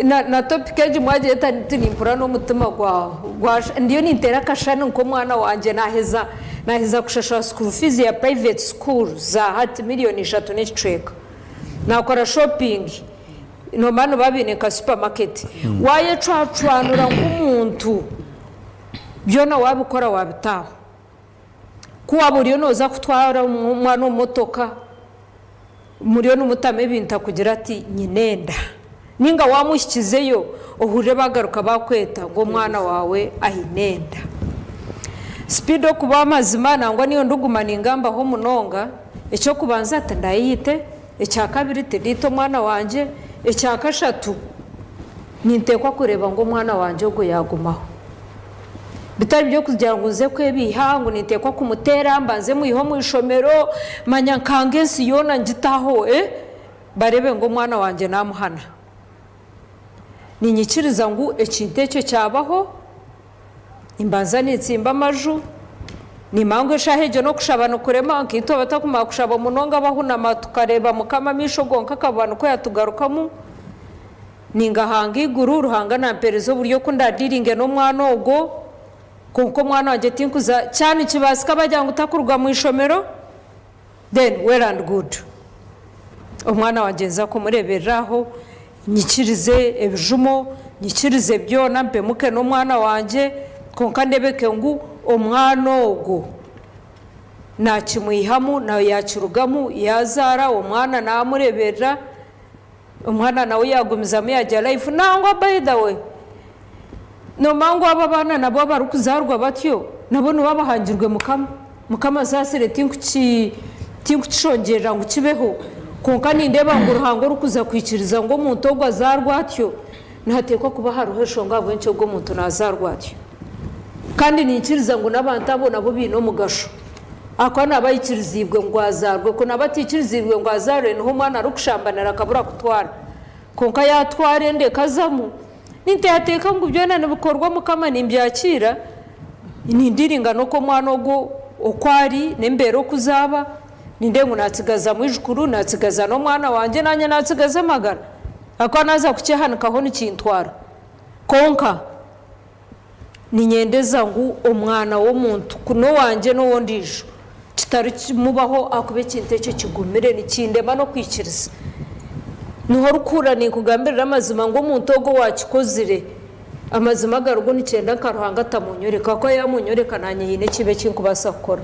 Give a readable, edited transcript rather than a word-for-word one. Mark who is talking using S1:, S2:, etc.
S1: Na topic egi mwagyeta nimpurira n'omutima gwa ndiyo ninteera akashushani nk'omwana wangye naheza naheza kushashura school fees ya private school za hati 300,000 n'ekicweka. Nakora shopping, nomanya nibaba baine nka supermarket, wayecwacwanura nk'omuntu byona wabikora wabitaaho. Ku waaba oriyo nooza kutwara omwana omu motoka, muriyo nimutamu ebintu akugira ati nyine enda. Ninga wamuhikizeyo ohurire bagaruka bakweta ngu omwana waawe aine enda. Speed okuba amazima nangwa niyo ndiguma ningambaho munonga, eky'okubanza tindayeyite, ekyakabiri tindiita omwana wangye, ekyakashatu ninteekwa kureeba ngu omwana wangye ogwo yagumaho. Bitari by'okugira ngu nze kwebiiha ngu ninteekwa kumuteera mbanze mwihe omu ishomero manya nkanga ensi yoona ngitaho bareebe ngu omwana wangye namuhana. Niinyikiriza ngu ekintu ekyo kyabaho, nimbanza nintsimba amaju, nimanya ngu eshaaha egyo n'okushaba nikurema nkaitwe abatakumanya kushaba munonga bahunama tukareeba Mukama amaisho gonka akaba nikwo yatugarukamu. Ningahanga eiguru Ruhanga nampereza oburyo oku ndadiringe n'omwana ogwo, kwonka omwana wangye tinkuza kyaba nikibaasika bagira ngu takuruga mu ishomero, then well and good. Omwana wangye nza kumureeberera aho, nyikirize ebijumo, nyikirize byona mpemuke n'omwana wangye, kwonka ndebeke ngu omwana ogwo nakimwihamu yakirugamu yazaara omwana namureeberera, omwana nawe yagumizamu yagira life. Nangwa by the way, nomanya ngu abo abaana nabo abarikuzaarwa batyo nabo nibo abahangirwe Mukama. Mukama asaasire tinkukishongyerera ngu kibeho, kwonka nindeeba ngu Ruhanga orikuza kwikiriza ngu omuntu ogwo azaarwe atyo, nihateekwa kuba hariho enshonga ahabw'enki ogwo omuntu nazaarwa atyo. Kandi ninkiriza ngu n'abantu abo nabo baine omugasho. Ahakuba naaba aikiriziibwe ngu azaarwe, ku naaba ataikiriziibwe ngu azaarwe niho omwana arikushambanira akabura kutwara. Kwonka yaatwara enda ekazamu, ninteekateeka ngu byona nibikorwa Mukama nimbyakiira, nindiringa n'oku omwana ogwo oku ari n'embeera oku zaaba, nindeeba ngu natsigaza mwijukuru, natsigaza n'omwana wangye naanye natsigaza amagara. Ahakuba naaza kukyehanikaho nikintwara. Kwonka niinyendeza ngu omwana w'omuntu n'owangye n'ow'ondiijo kitarimubaho ahakuba ekintu ekyo kigumire nikindema n'okwikiriza. Niho orikuhurira ninkugambirira amazima ngu omuntu ogwo owakikozire, amazima agarigo nikyenda nka Ruhanga atamunyoreka ahakuba yamunyoreka naanye haine ekibi eki nkubaasa kukora.